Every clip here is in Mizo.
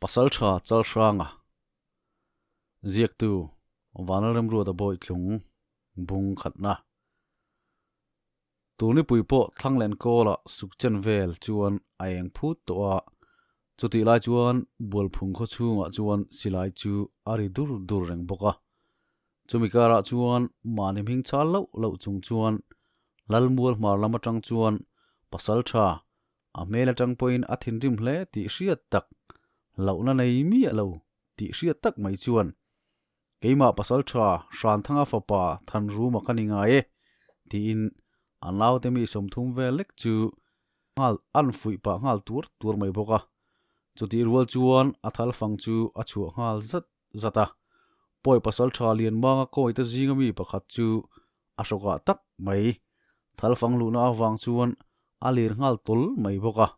Pasaltha Chalhranga ziaktu Vanlalremruata Bawitlung bung khatna. Turnipui pawh Thlanglen kawla sukchen vel chuan a eng phut tawh a, chutih lai chuan Bualphung khaw chhungah chuan silai chu a ri dur dur reng bawk a. Chumi karah chuan mahni hming chal loh loh chung chuan Lalmual hmar lam atang chuan Pasaltha A hmel atang pawhin a thinrim hle tih hriat tak, hlauhna nei miah lo tih hriat tak mai chuan, Keimah pasal tha Hranthanga fapa Thanruma ka ni ngai e, tiin a naute mi 30 vel lek chu nghal an fuih pah nghal tuar tuar mai bawk a. Chutih rual chuan a thalfang chu a chhuah nghal zat zat a. Pawi pasal tha Lianmanga kawite zinga mi pakhat chu a hrawkah tak mai. Thalfang luhna avang chuan a lir nghal tawl mai bawk a.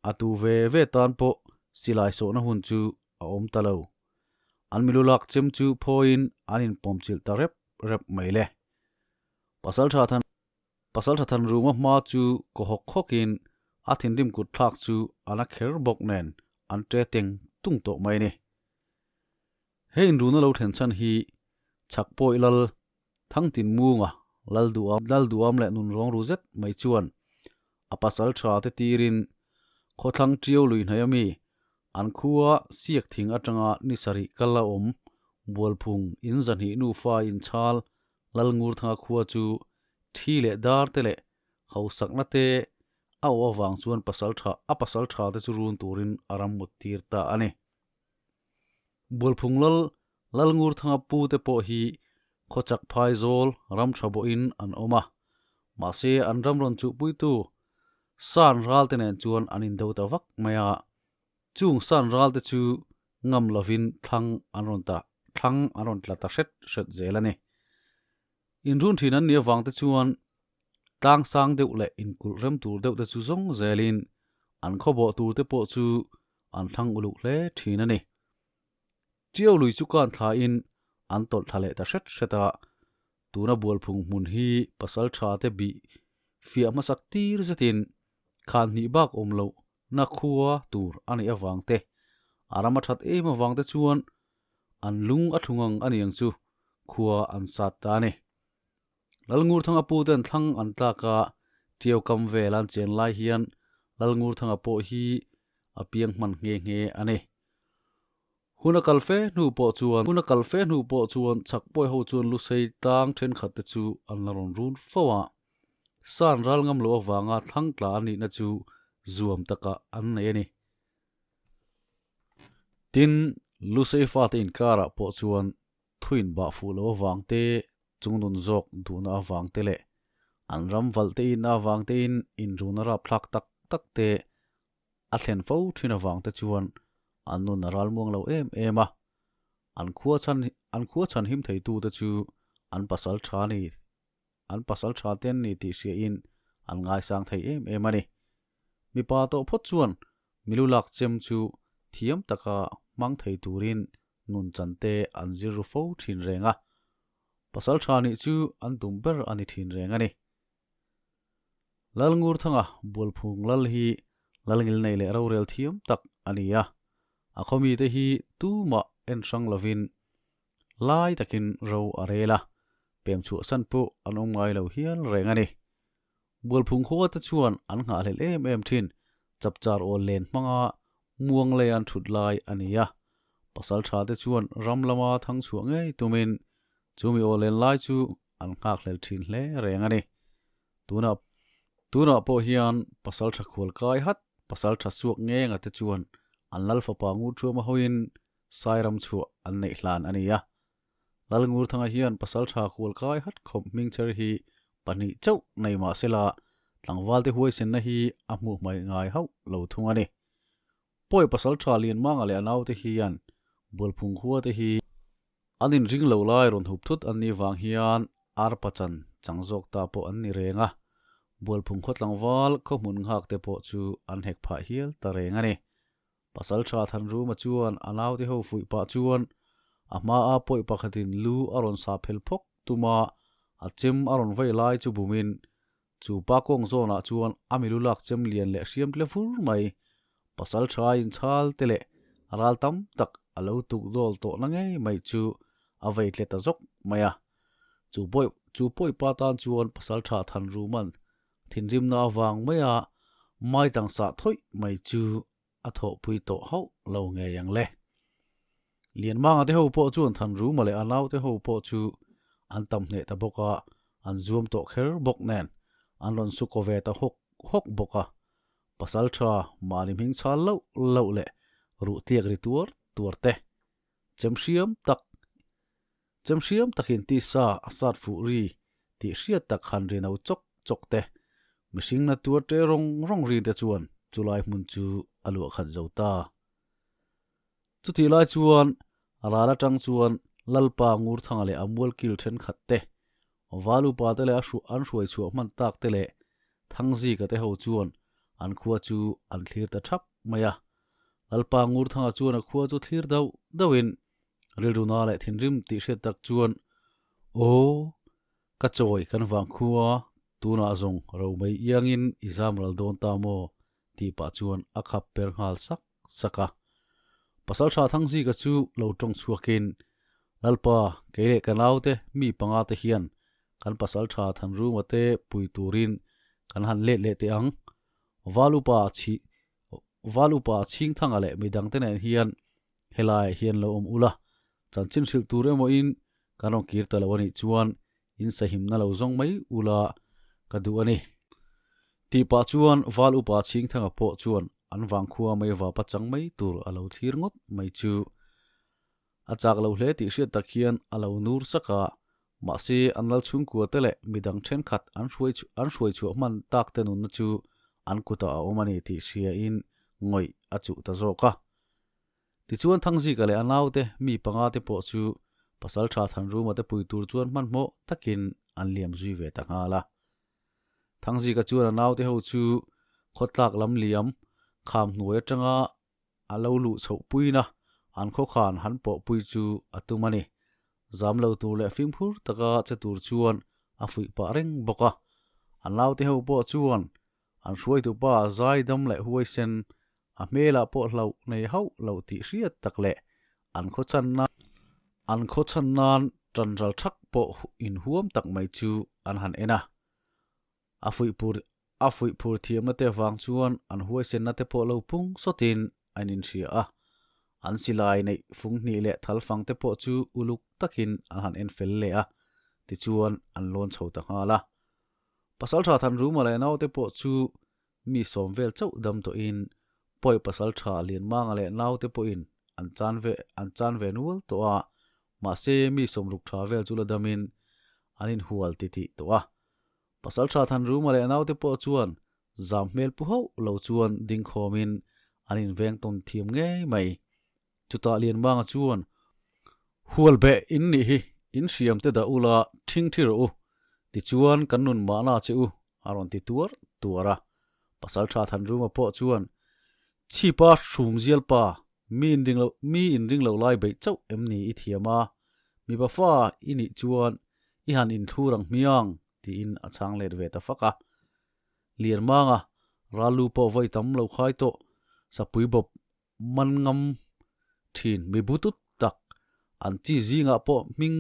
A tu ve ve tan pawh silai sawhna hun chu a awm ta lo. An milu lak chem chu phawiin an inpawmchilh ta rep rep mai le. Pasaltha Than Pasaltha Thanruma hma chu kaw hawk hawkin a thinrim kut thlak chu a la kher bawk nen an ṭe teng tung tawh mai a ni. He inruna lo thlen chhan hi chhak pawih lal Thangtinmunga Lalduam Lalduam leh nunrawng ru zet mai chuan a pasal tha te tirin khawthlang ṭiau lui hnaih ami an khua siak thing atanga ni sarih kal a awm Bualphung in zahnih nufa inchhal Lalngurthanga khua chu thi leh dar te leh hausakna te a awh avang chuan pasal tha a pasal tha te chu run turin a ram mut tir ta a ni. Bualphung Lal Lalngurthanga pu te pawh hi khawchak phai zawl ram tha bawhin an awm a, mahse an ram rawn chuhpuitu San ral te nen chuan an indo ta vak mai a, chung San ral te chu ngam lovin thlang an rawn ta thlang an rawn tla ta hret hret zel a ni. Inrun thin an nih avang te chuan tlang sang deuh leh inkulh rem tur deuh te chu zawng zelin an khawbawh tur te pawh chu an thlang uluk hle thin a ni. Ṭiau lui chu kan thlain an tawlh thla leh ta hret hret a, tuna Bualphung hmun hi pasal tha te bih fiah hmasak tir zetin khan hnih bak awm loh na khua tur a neih avang te, a ram a that em avang te chuan an lung a thlung ang a niang chu khua an sat ta a ni. Lalngurthanga pu ten thlang an tlak a, Ṭiau kam vel an chen lai hian Lalngurthanga pawh hi a piang hman nghe nghe a ni. Hun a kal fe hnu pawh chuan Hun a kal fe hnu pawh chuan chhak pawi ho chuan lusei tlang thenkhat te chu an la rawn run fo a. San ral ngam loh avanga thlang tla an nihna chu zuam takah an nei a ni. Tin, lusei fate inkarah pawh chuan thuin bah fuh loh avang te, chungnun zawk duhna avang te leh an ram valh te inna avang tein inruna rapthlak tak tak te a thlen fo thin avang te chuan an nun a ral muang lo em em a, an khua chhan an khua chhan him thei tu te chu an pasal tha ni an pasal tha te an ni tih hria in an ngaisang thei em em a ni. Mipa tawh phawt chuan milu lak chem chu thiam taka hmang thei turin nun chan te an zir ru fo thin reng a, pasal tha nih chu an tum ber a ni thin reng a ni. Lalngurthanga Bualphung Lal hi Lalngil nei leh rorel thiam tak a ni a, a khawmite hi tumah en hrang lovin lai takin ro a rel a, pem chhuahsan pawh an awm ngai lo hial reng a ni. Bualphung khua te chuan an nghahhlelh em em thin, chapchar awl len hmanga muang lei an thut lai a ni a, pasal tha te chuan ram lama thang chhuah ngei tumin chumi awl len lai chu an nghakhlel thin hle reng a ni. Tunah tunah pawh hian pasal tha khual kai hat, pasal tha suak ngenga te chuan an lal fapa ngur thuama hoin Sairam chhuah an neih hlan a ni a. Lal Ngurthanga hian pasal tha khual kai hat khawp hmingchher hi pahnih chauh nei mah sela tlangval te huaisenna hi a hmuh hmaih ngai hauh lo thung a ni. Pawi pasal tha Lianmanga leh a naute hian Bualphung khua te hi An inring lo lai rawn hup thut an nih vang hian arpa chan chang zawk ta pawh an ni reng a, Bualphung khaw tlangval khaw hmun nghak te pawh chu an hek phah hial ta reng a ni. Pasal tha Thanruma chuan a naute ho fuih pah chuan a hma a pawi pakhatin lu a rawn sa phel phawk tum a, a chem a rawn vei lai chu bumin chu pa kawng zawnah chuan a milu lak chem lian leh hriam tle fur mai. Pasal tha inchhal te leh ral tam tak a lo tuk dawl tawh na ngei mai chu a vei tle ta zawk mai a. Chu pawi chu pawi pa tan chuan pasaltha Thanruman thinrimna avang maia mai tang sah thawih mai chu a thawhpui tawh hauh lo ngei ang le. Lianmanga te ho pawh chuan Thanruma leh a naute ho pawh chu an tam hneh ta bawk a, an zuam tawh kher bawk nen an rawn su kaw ve ta hawk hawk bawk a. Pasaltha mahni hming chhal loh loh leh ruh tliak ri tuar tuar te chemhriam tak Chemhriam takin tisa a sat fuh ri tih hriat tak han ri no chawk chawk te, mihring na tuar te rawng rawng rin te chuan chulai hmun chu a luah khat zo ta. Chutih lai chuan ral atang chuan Lalpa Ngurthanga leh a mualkil thenkhat te, Valupa te leh a an hruai chhuah hman tak te leh Thangzika te ho chuan an khua chu an thlir ta thap mai a. Lalpa Ngurthanga chuan a khua chu thlir dauh dauhin Rilru na leh thinrim tih hriat tak chuan, Aw, ka chawi kan vang khua, tunah zawng ro mai iangin i zam ral dawn ta maw? tih pah chuan a khap per nghal sak sak a. Pasaltha Thangzika chu lo tawng chhuakin, Lalpa, kei leh ka naute mi panga te hian kan pasaltha Thanruma te pui turin kan han let leh teh ang. Valupa chhi Valupa Chhingthanga leh midangte nen hian Helaiah hian lo awm ula, chanchin hrilh tur emaw-in kan rawn kir ta lo a nih chuan in sahimna lo zawng mai ula ka duh a ni. Tih pah chuan Val Upa Chhingthanga pawh chuan an vangkhua mai vapa chang mai tur a lo thlir ngawt mai chu a chak lo hle tih hriat tak hian a lo nur sak a, mahse an lal chhungkua te leh midang thenkhat an hruai an hruai chhuah hman tak te nunna chu an kutah a awm a ni tih hriain ngawih a chuh ta zawk a. Tichuan Thangzika leh a naute mi panga te pawh chu Pasaltha Thanruma te pui tur chuan hmanhmawh takin an liam zui ve ta nghal a. Thangzika chuan a naute ho chu khawtlak lam liam kham hnuai atanga a lo luh chhoh puina an khawkhan han pawh pui chu a tum a ni. Zam lo tur leh fimkhur taka che tur chuan a fuih pah reng bawk a. A naute ho pawh chuan an hruaitu pa zaidam leh huaisen A hmelah pawh hlauh nei hauh loh tih hriat tak leh an khaw chan nan an khaw chhan nan tan ral thak pawh inhuam tak mai chu an han en a. A fuihpur a fuihphur thiamna te vang chuan an huaisenna te pawh lo pung sawtin an inhria a. An silai neih fung hnih leh thal fang te pawh chu uluk takin an han en fel leh a, tichuan an lawn chho ta nghal a. Pasaltha Thanruma leh naute pawh chu Mi sawm vel chauh dam tawhin pawi pasal tha Lianmanga leh naute pawhin an chan ve an chan ve nual tawh a, mahse mi sawmruk tha vel chu la damin an inhual titih tawh a. Pasal tha Thanruma leh naute pawh chuan zam hmel pu hauh lo chuan dingkhawmin an inveng tawn thiam ngei mai. Chutah Lianmanga chuan, Hual beh in nih hi, in hriam te dah ula thing thi rawh u, tichuan kan nun mahna che u, a rawn ti tuar tuar a. Pasaltha Thanruma pawh chuan, Chhipa hrum zial pa, mi inring lo, mi inring lo lai beih chauh em ni i thiam a, mipa fa i nih chuan i han inthlur ang hmiang, tiin a chhang let ve ta fak a. Lianmanga rallu pawh vawi tam lo khai tawh, sapui bawp man ngam thin mi butut tak an chi zingah pawh hming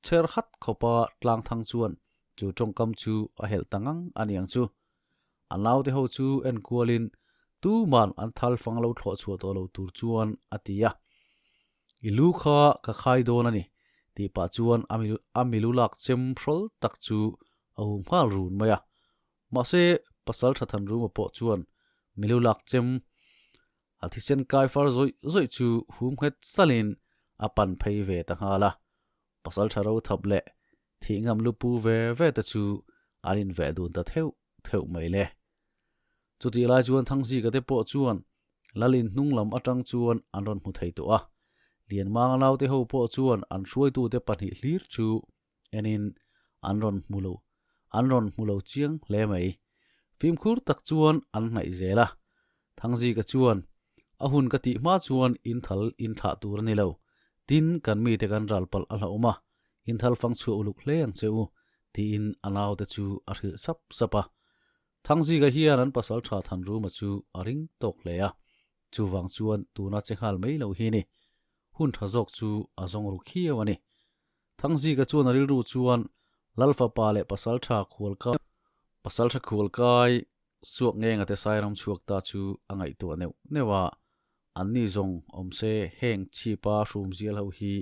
chher hat khawpa tlang thang chuan chu tawngkam chu a helh ta ngang a niang chu. A naute ho chu enkualin tuman an thal fang lo thlawh chhuah tawh lo tur chuan a ti a. I lu kha ka khai dawn a ni tih pah chuan a milu lak chem hrawl tak chu a hum nghal run mai a. Mahse, Pasal Thathanruma pawh chuan milu lak chem a thisen kai far zawih zawih chu hum nghet salin a pan phei ve ta nghal a. Pasal tha ro thap leh thih ngam lu pu ve ve te chu an inveh dun ta theuh theuh mai le. Chutih lai chuan Thangzika te pawh chuan Lalin hnung lam atang chuan an rawn hmu thei tawh a. Lianmanga naute ho pawh chuan an hruaitute pahnih hlir chu enin an rawn hmu lo an rawn hmu lo chiang hle mai. Fimkhur tak chuan an hnaih zel a. Thangzika chuan, A hun ka tih hma chuan inthal inthlah tur a ni lo. Tin, kan mite kan ral palh a hlauhawm a, inthal fang chhuah uluk hle ang che u, tiin a naute chu a hrilh sap sap a. Thangzika hian an pasal tha Thanruma chu a ring tawk hle a. Chuvang chuan tuna che nghal mai lo hi ni. Hun tha zawk chu a zawng ru khiau a ni. Thangzika chuan a rilru chuan Lal fapa leh Pasaltha khualkai Pasaltha khualkai suak ngenga te Sairam chhuak ta chu a ngaihtuah neuh neuh a. Anni zawng awm se heng chhipa hrum zial ho hi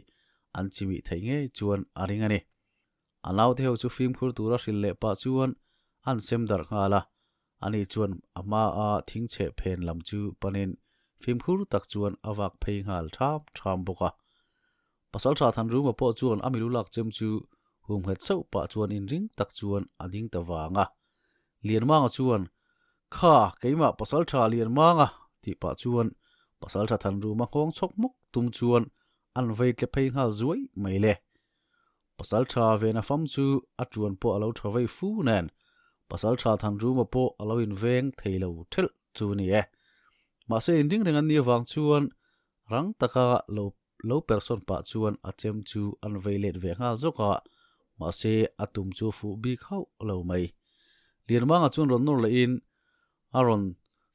an chimih theih ngei chuan a ring a ni. A naute ho chu fimkhur tura hrilh leh pah chuan an sem darh nghal a, ani chuan a hma a thing chheh phen lam chu panin fimkhur tak chuan a vak phei nghal ṭham ṭham bawk a. Pasalṭha Thanruma pawh chuan a milu lak chem chu hum nghet chauh pah chuan inring tak chuan a ding ta vang a. Lianmanga chuan, Kha, keimah Pasalṭha Lianmanga! tih pah chuan Pasalṭha Thanruma nghawng chhawk hmawk tum chuan an vei tle phei nghal zuai mai le. Pasal tha vena fam chu a tuan pawh a lo tha vei fu nen, pasal tha Thanruma pawh a lo inveng thei lo thelh chu a ni e. Mahse inding reng an nih avang chuan rang taka lo lo persawn pah chuan a chem chu an vei let ve nghal zawk a, mahse a tum chu fuh bik hauh lo mai. Lianmanga chuan rawn nawr lehin a rawn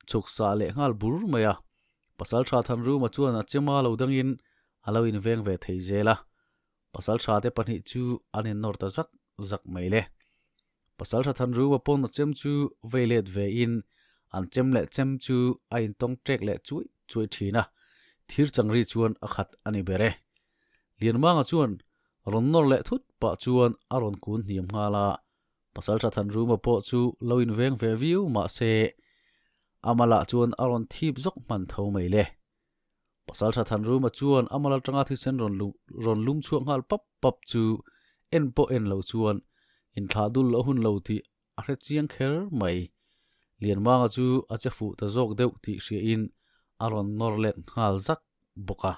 chhuk sah leh nghal bur mai a, pasal tha Thanruma chuan a chema lo dangin a lo inveng ve thei zel a. Pasal tha te pahnih chu an innawr ta zak zak mai le. Pasal tha Thanruma pawn a chem chu vei let ve in an chem leh chem chu a intawng ṭek leh chuai chuai ṭhin a, thir changri chuan a khat a ni ber e. Lianmanga chuan rawn nawr leh thut pah chuan a rawn kun hniam nghal a, Pasal tha Thanruma pawh chu lo inveng ve viau mah se amalah chuan a rawn thip zawk hman tho mai le. Pasal tha Thanruma chuan a mal atanga thisen rawn rawn lum chhuak nghal pap pap chu en pawh en lo chuan inthlah dul a hun lo tih a hre chiang kher mai. Lianmanga chu a che fuh ta zawk deuh tih hriain a rawn nawr let nghal zak bawk a.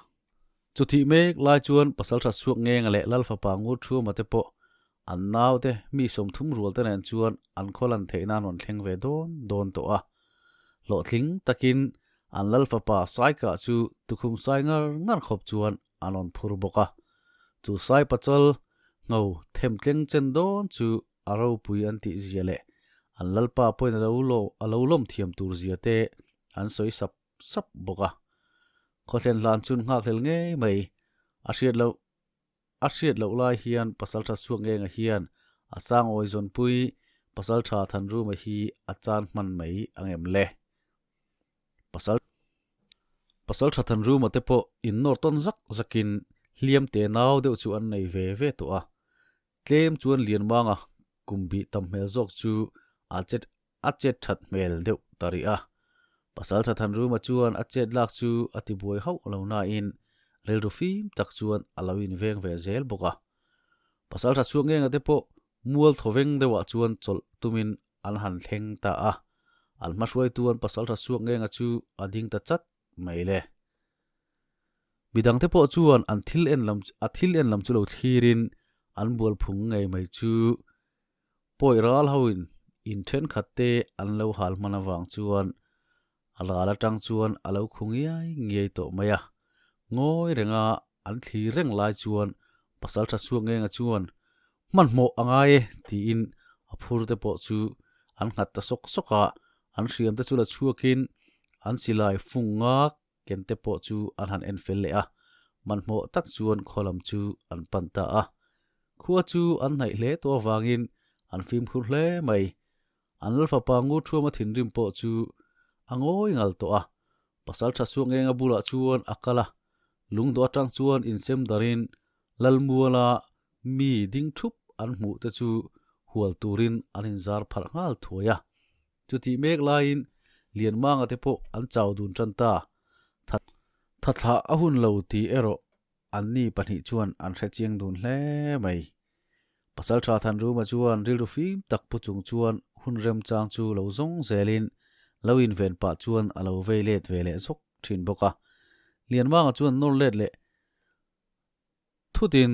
Chuthih mek lai chuan Pasal tha chhuak ngenga leh Lal fapa ngur thuama te pawh an naute mi sawmthum rual te nen chuan an khaw lan theih nan rawn thleng ve dawn dawn tawh a. Hlawhtling takin an Lal fapa Saikah chu tukhum sai ngar ngar khawp chuan an rawn phur bawk a. Chu Sai pachal ngho them tleng chen dawn chu a ropui an tih zia leh an Lalpa pawhin a lo lawm thiam tur zia te an sawi sap sap bawk a. Khawthlen hlan chun nghakhlel ngei mai a hriat loh a hriat loh lai hian Pasaltha Suakngenga hian a sangawi zawnpui Pasaltha Thanruma hi a chan hman mai ang em le? Pasal Pasaltha Thanruma te pawh innawr tawn zak zakin hliam te nau deuh chu an nei ve ve tawh a. Tlem chuan Lianmanga kum bih tam hmel zawk chu a chet a chet that hmel deuh ta rih a. Pasaltha Thanruma chuan a chet lak chu a ti buai hauh lo nain rilru fim tak chuan a lo inveng ve zel bawk a. Pasaltha chhuak ngenga te pawh mual thawveng deuhah chuan chawlh tumin an han thleng ta a. An hmahruaituan Pasaltha chhuak ngenga chu a ding ta chat mai le. Midangte pawh chuan an thil en lam a thil en lam chu lo thlirin an bualphung ngei mai chu Pawi ral hoin in thenkhat te an lo hal hman avang chuan a ral atang chuan a lo khu ngiai ngiai tawh mai a. Ngawi renga an thlir reng lai chuan pasal tha chhuak ngenga chuan hmanhmawh a ngai e tiin a phur te pawh chu an nghat ta sawk sawk a, an hriam te chu la chhuakin an silai fung ngak ken te pawh chu an han en fel leh a, hmanhmawh tak chuan khaw lam chu an pan ta a. Khua chu an hnaih hle tawh avangin an fimkhur hle mai. An Lalfapa Ngurthuama thinrim pawh chu a ngawi ngal tawh a, pasal tha suak ngenga bulah chuan a kal a, lungdawh atang chuan insem darin Lalmuala mi ding thup an hmuh te chu hual turin an inzar pharh nghal thuai a. Chutih mek laiin Lianmanga te pawh an chau dun tan ta. Thathlah a hun lo tih erawh anni pahnih chuan an hre chiang dun hle mai. Pasaltha Thanruma chuan rilru fim tak pu chung chuan hun remchang chu lo zawng zelin lo inven pah chuan a lo vei let ve leh zawk thin bawk a. Lianmanga chuan nawr let leh Thutin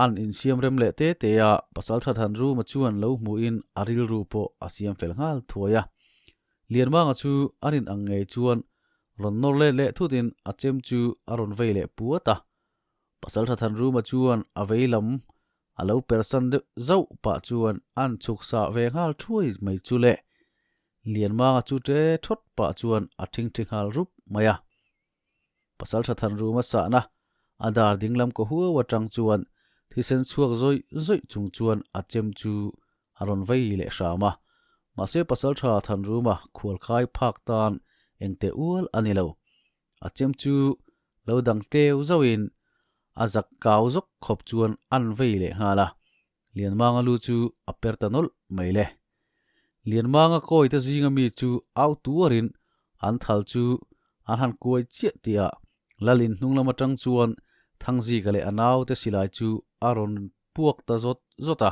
an insiam rem leh te te a, Pasaltha Thanruma chuan lo hmuhin a rilru pawh a siam fel nghal thuai a. Lianmanga chu a rin ang ngei chuan rawn nawr let leh thutin a chem chu a rawn vei leh puat a. Pasaltha Thanruma chuan a vei lam a lo persan deuh zauh pah chuan an chhuk sah ve nghal thuai mai chu le. Lianmanga chu ṭe ṭhawt pah chuan a ṭhingṭhi nghal rup mai a. Pasalṭha Thanruma sahna a dar dinglam kaw huau aṭang chuan thisen chhuak zawih zawih chung chuan a chem chu a rawn vei leh hram a. Mahse Pasalṭha Thanruma khualkai phak tan engteh ual a ni lo. A chem chu lo dang tleu zauhin a zak kau zawk khawp chuan an vei leh nghal a. Lianmanga lu chu a per ta nawlh mai le. Lianmanga kawite zinga mi chu au tuarin an thal chu an han kuai chiah tih ah Lalin hnung lam atang chuan Thangzika leh a naute silai chu a rawn puak ta zawt zawt a.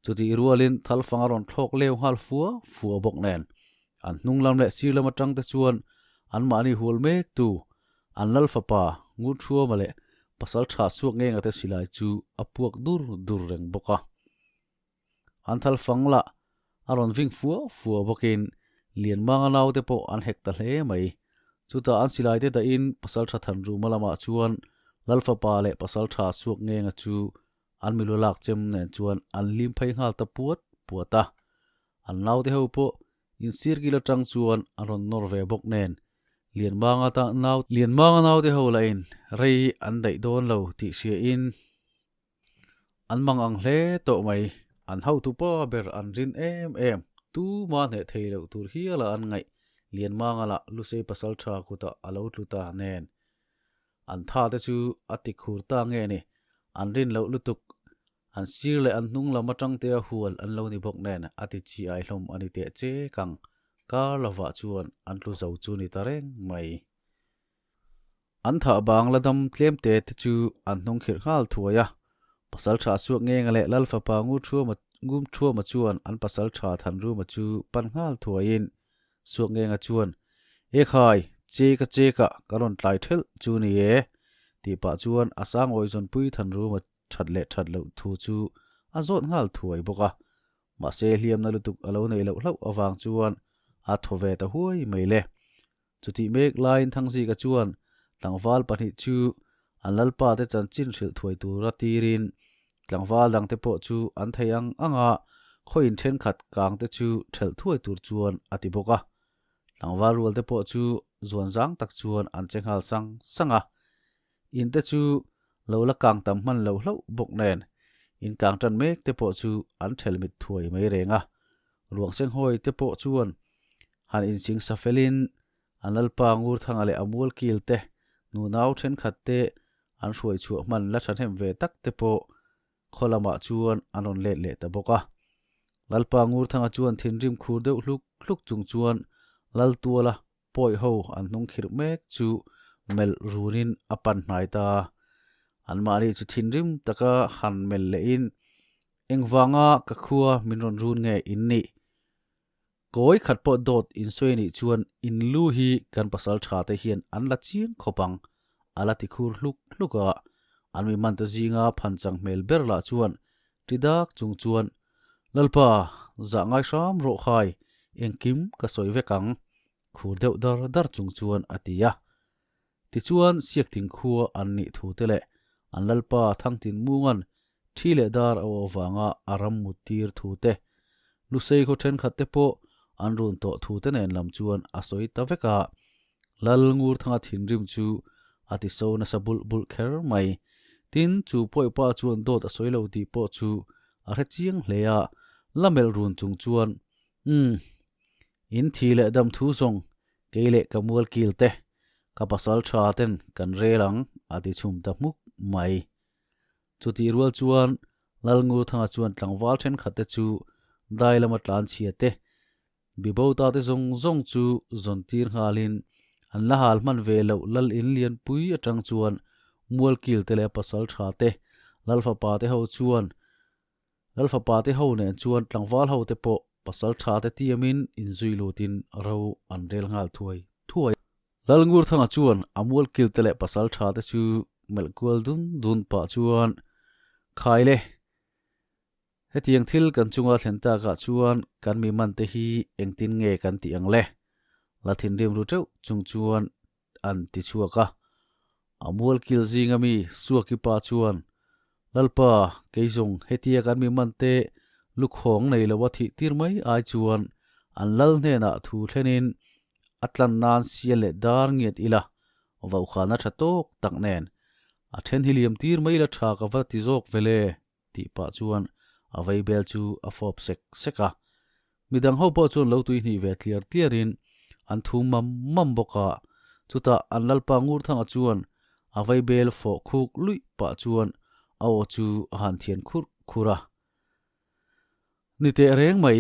Chutih rualin thalfang a rawn thlawk leu nghal fua fua bawk nen an hnung lam leh sir lam atang te chuan anmahni hual mek tu an lal fapa Ngurthuama leh pasal tha suak nge ngate silai chu a puak dur dur reng bawk a. An thal fang lah a rawn ving fua fua bawkin Lianmanga naute pawh an hek ta hle mai. Chutah an silai te dahin pasal tha Thanruma lamah chuan lal fapa leh pasal tha suak nge nga chu an milu lak chem nen chuan an lim phei nghal ta puat puat a. An naute ho pawh Insirkil atang chuan a rawn nawr ve bawk nen, Lianmanga ta nau Lianmanga naute ho lahin rei an daih dawn lo tih hriain an mang ang hle tawh mai. An hotu pa ber an rin em em, tuma hneh thei loh tur hiala an ngaih Lianmanga lah Lusei pasal tha kutah a lo tlu ta nen. An tha te chu a ti khur ta nge ni, an rin loh lutuk An sir leh an hnung lam atang te a hual an lo ni bawk nen a ti chi ai hlawm a ni teh che kang kar lovah chuan an tlu zo chu ni ta reng mai. An thah bang la dam tlem te te chu an hnung khirh nghal thuai a, pasal tha suak ngenga leh lal fapa ngur thuama ngum thuama chuan an pasal tha Thanruma chu pan nghal thuaiin suak ngenga chuan E khai, che ka che ka ka rawn tlai thelh chu ni e tih pah chuan a sangawi zawnpui Thanruma that leh that loh thu chu a zawt nghal thuai bawk a, mahse hliamna lutuk a lo neih loh hlauh avang chuan a thaw ve ta huai mai le. Chutih mek laiin Thangzika chuan tlangval pahnih chu an lalpa te chanchin hrilh thuai tura tirin tlangval dangte pawh chu an thei ang anga khawiin thenkhat kang te chu thelh thuai tur chuan a ti bawk a. Tlangval rual te pawh chu zuan zang tak chuan an che nghal sang sang a. In te chu lo la kang tam hman lo hlauh bawk nen in kang tan mek te pawh chu an thel mit thuai mai reng a. Ruang senghawi te pawh chuan han insing sa felin an lalpa Ngurthanga leh a mual kil te, nunau thenkhat te an hruai chhuah hman la thahnem ve tak te pawh khaw lamah chuan an rawn let leh ta bawk a. Lalpa Ngurthanga chuan thinrim khur deuh hluk hluk chung chuan Laltuala Pawi ho an hnung khirh mek chu melh runin a pan hnai ta. Anmahni chu thinrim taka han melh lehin, Engvanga ka khua min rawn run nge in nih? Kawi khat pawh dawt in sawi anih chuan in lu hi kan pasal tha te hian an la chiang khawp ang, a la ti khur hluk hluk a. An mi man te zinga phanchang hmel ber lah chuan ti dak chung chuan, Lalpa, zah ngai hram rawh khai, engkim ka sawi vek ang, khur deuh dar dar chung chuan a ti a. Tichuan, Siakthing khua an nih thu te leh an Lalpa Thangtin Mungan thi leh dar a awh avanga a ram mut tir thu te, Lusei khaw thenkhat te pawh an run tawh thu te nen lam chuan a sawi ta vek a. Lal Ngurthanga thinrim chu a ti so nasa bulh bulh kher mai. Tin, chu pawipa chuan dawt a sawi lo tih pawh chu a hre chiang hle a, la melh run chung chuan, Umm, in thi leh dam thu zawng kei leh ka mual kil te, ka pasal tha ten kan rel ang, a ti chhum ta hmuk mai. Chutih rual chuan Lal Ngurthanga chuan tlangval thenkhat te chu dai lama tlan chhia te, Bibota te zawng zawng chu zawn tir nghalin an la hal hman ve loh lal in lianpui atang chuan mualkil te leh pasal tha te, lal fapa te ho chuan lal fapa te ho nen chuan tlangval ho te pawh pasal tha te tiamin inzui lutin ro an rel nghal thuai thuai a. Lal Ngurthanga chuan a mualkil te leh pasal tha te chu melh kual dun dun pah chuan khai le. Hetiang thil kan chunga thlen takah chuan kan mi man te hi engtin nge kan tih ang le? La thinrim ru teuh chung chuan an ti chhuak a. A mual kil zinga mi Suaki pa chuan, Lalpa, kei zawng hetia kan mi man te lukhawng nei lo a thih tir mai ai chuan An lal hnenah thu thlenin a tlan nan sial leh dar ngiat ila vaukhana tha tawk tak nen a then hi liam tir mai la tha ka va ti zawk vele tih pah chuan a vaibel chu a fawp sek sek a. Midang ho pawh chuan lo tui hnih ve tliar tliarin an thum mam mam bawk a. Chutah an lalpa Ngurthanga chuan a vaibel fawh khuk luih pah chuan a aw chu a han thian khurh khurh a. Ni teh reng mai,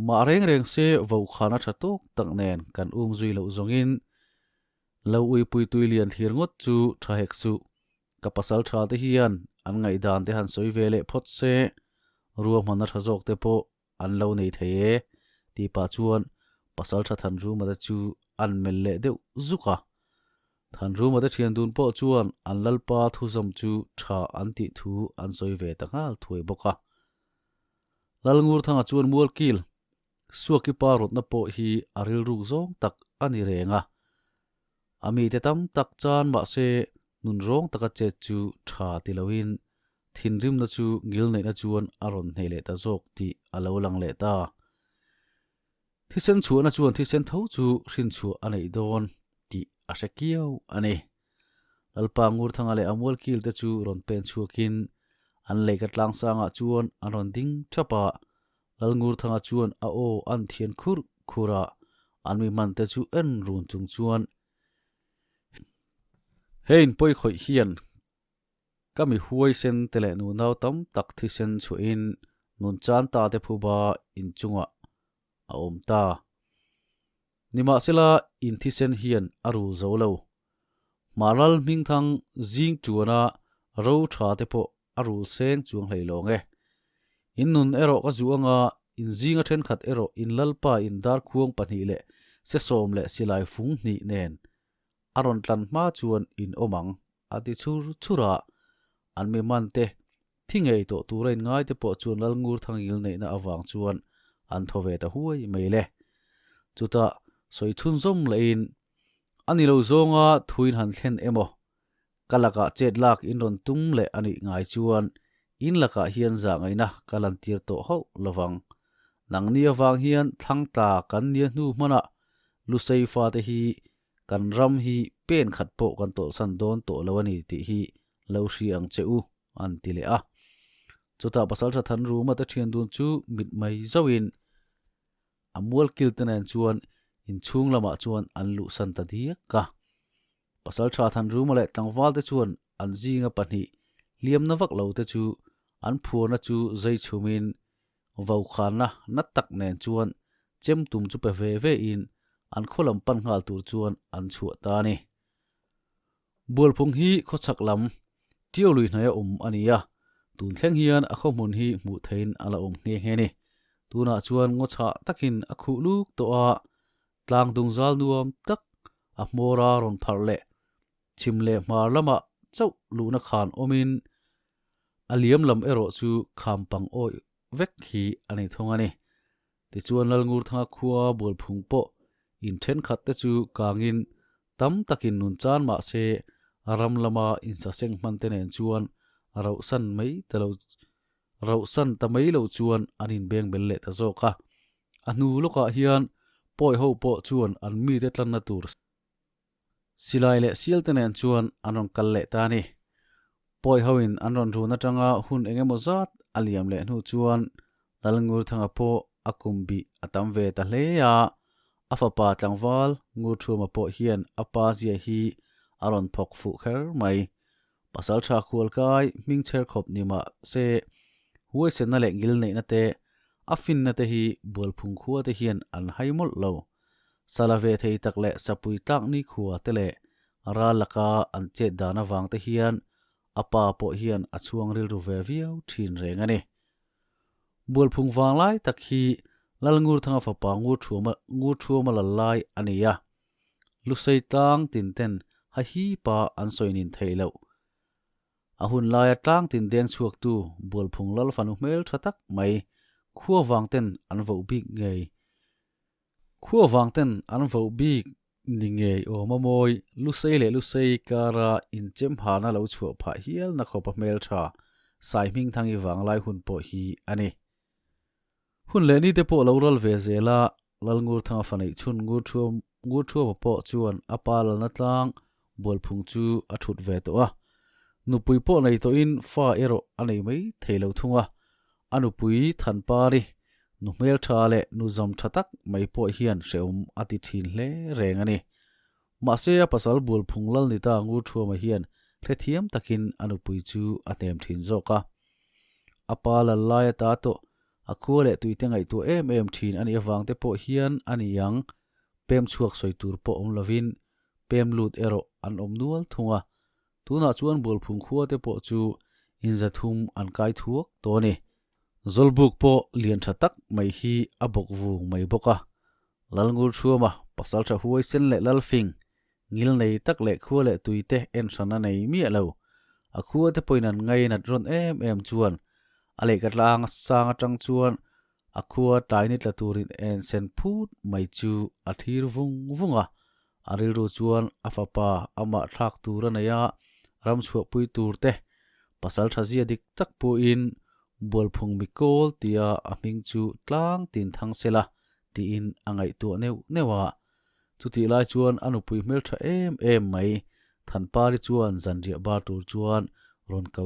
mah reng reng se vaukhana tha tawk tak nen kan um zui loh zawngin lo uipui tui lian thlir ngawt chu tha hek suh. Ka pasal tha te hian an ngaihdan te han sawi ve leh phawt se, ruahmanna tha zawk te pawh an lo nei thei e, tih pah chuan pasal tha Thanruma te chu an melh leh deuh zuk a. Thanruma te thian dun pawh chuan an lalpa thuzawm chu tha an tih thu an sawi ve ta nghal thuai bawk a. Lalngurthanga chuan Mualkil, Suaki pa rawtna pawh hi a rilruk zawng tak a ni reng a. A mite tam tak chan mahse nun rawng taka chet chu tha ti loin thinrimna chu ngilneihna chuan a rawn hneh leh ta zawk tih a lo lang leh ta. Thisen chhuahna chuan thisen tho chu hrinchhuah a neih dawn tih a hre kiau a ni. Lalpa Ngurthanga leh a mualkil te chu rawn pen chhuakin an leika tlangsangah chuan an rawn ding thap a, Lalngurthanga chuan a aw an thian khur khur a, an mi hman te chu en run chung chuan, He in pawi khawih hian ka mi huaisen te leh nunau tam tak thisen chhuahin nun chan ta te phuba inchungah a awm ta. Nimahsela in thisen hian a rul zo lo. Hmaral hmingthang zing tuana ro tha te pawh a rul seng chuang hlei lawng e. In nun erawh ka zuh anga in zinga thenkhat erawh in lalpa in darkhuang pahnih leh sesawm leh silai fung hnih nen a rawn tlan hma chuan in awm ang a ti chhur chhur a. An mi man te thi ngei tawh tura in ngai te pawh chuan Lalngur Thangil neihna avang chuan an thaw ve ta huai mai le. Chutah sawi chhunzawm lahin a ni lo zawnga thuin han thlen emaw ka lakah chet lak in rawn tum leh a nih ngai chuan in lakah hian zah ngaihna ka lantir tawh hauh lovang. Nangni avang hian thlang tla kan nia hnu hmanah Lusei fate hi kan ram hi pen khat pawh kan tawlhsan dawn tawh lo a ni tih hi lo hri ang che u, an ti leh a. Chutah Pasalṭha Thanruma te ṭhian dun chu mit mai zauhin a mualkil te nen chuan inchhung lamah chuan an luhsan ta diak a. Pasalṭha Thanruma leh tlangval te chuan an zinga pahnih hliamna vak lo te chu an phuarna chu zai chhumin Vaukhana na tak nen chuan chem tum chu pe ve ve in an khaw lam pan nghal tur chuan an chhuah ta a ni. Bualphung hi khawchhak lam Ṭiau lui hnaia awm a ni a, tun thleng hian a khaw hmun hi hmuh theihin a la awm nghe nghe a ni. Tunah chuan ngaw chhah takin a khuh luk tawh a, tlang dung zal nuam tak a hmawr a rawn pharh leh chhim leh hmar lamah chauh luhna khan awmin A liam lam erawh chu kham pang awih vek hi a ni thung a ni. Tichuan Lalngurthanga khua Bualphung pawh in thenkhat te chu kangin tam takin nun chan mah se ram lama insaseng hman te nen chuan rauhsan mai ta lo rauhsan ta mai lo chuan an inbeng bel leh ta zawk a. A hnu lawkah hian pawi ho pawh chuan an mite tlanna tur Silai leh sial te nen chuan an rawn kal leh ta a ni. Pawi hoin an rawn run atanga hun eng emaw zat a liam leh hnu chuan Lalngurthanga pawh a kum bih a tam ve ta hle a, a fapa tlangval Ngurthuma pawh hian a pa zia hi a rawn phawk fuh kher mai. Pasaltha khualkai hming chher khawp ni mah se huaisenna leh ngilneihna te a finna te hi Bualphung khua te hian an hai mawlh lo. Sala ve thei tak leh sapui tlak ni khua te leh ral laka an chet dan avang te hian a pa pawh hian a chhuang rilru ve viau thin reng a ni. Bualphung vang lai tak hi Lalngurthanga fapa Ngurthuama lal lai a ni a. Lusei tlang tin ten ha hi pa an sawi nin theih loh. A hun laia tlang tin deng chhuaktu Bualphung lal fanu hmel tha tak mai khua vang ten an voh bik ngei. Khua vang ten an voh bik ni ngei awm a mawi, Lusei leh Lusei kara inchem hana lo chhuah phah hial na khawpa hmel tha Saihmingthangi vanglai hun pawh hi a ni. Hun leh ni te pawh lo ral ve zel a, Lalngurthanga fa neih chhun Ngurthuama pawh chuan a pa lalna tlang Bualphung chu a thut ve tawh a. Nupui pawh nei tawhin fa erawh a nei mai thei lo thung a. A nupui Thanpari, nu hmeltha leh nu zam tha tak mai pawh hian hrehawm a ti thin hle reng a ni. Mahse a pasal Bualphung Lalnita Ngurthuama hian hrethiam takin a nupui chu a hnem thin zawk a. A pa lal lai ata tawh a khua leh tuite ngaihtuah em em thin a nih avang te pawh hian a ni ang pem chhuak sawi tur pawh awm lovin pem lut erawh an awm nual thung a. Tunah chuan Bualphung khua te pawh chu inzathum an kai thuak tawh a ni. Zawlbuk pawh lian tha tak mai hi a bawk vung mai bawk a. Lalngurchhuama pasal tha huaisen leh lalfing ngil nei tak leh khua leh tui te en hran a nei miah lo. A khua te pawhin an ngainat rawn em em chuan a lehkha tlang sang atang chuan a khua tlai ni tla turin en sen phut mai chu a thlir vung vung a. A rilru chuan a fapa amah thlak tur a nei a, ram chhuahpui tur te pasal tha zia dik tak pawhin Bualphung Mikawl tia a hming chu tlang tin thang sela tiin a ngaihtuah neuh neuh a. Chutih lai chuan a nupui hmeltha em em mai Thanpari chuan zanriah bar tur chuan rawn ko.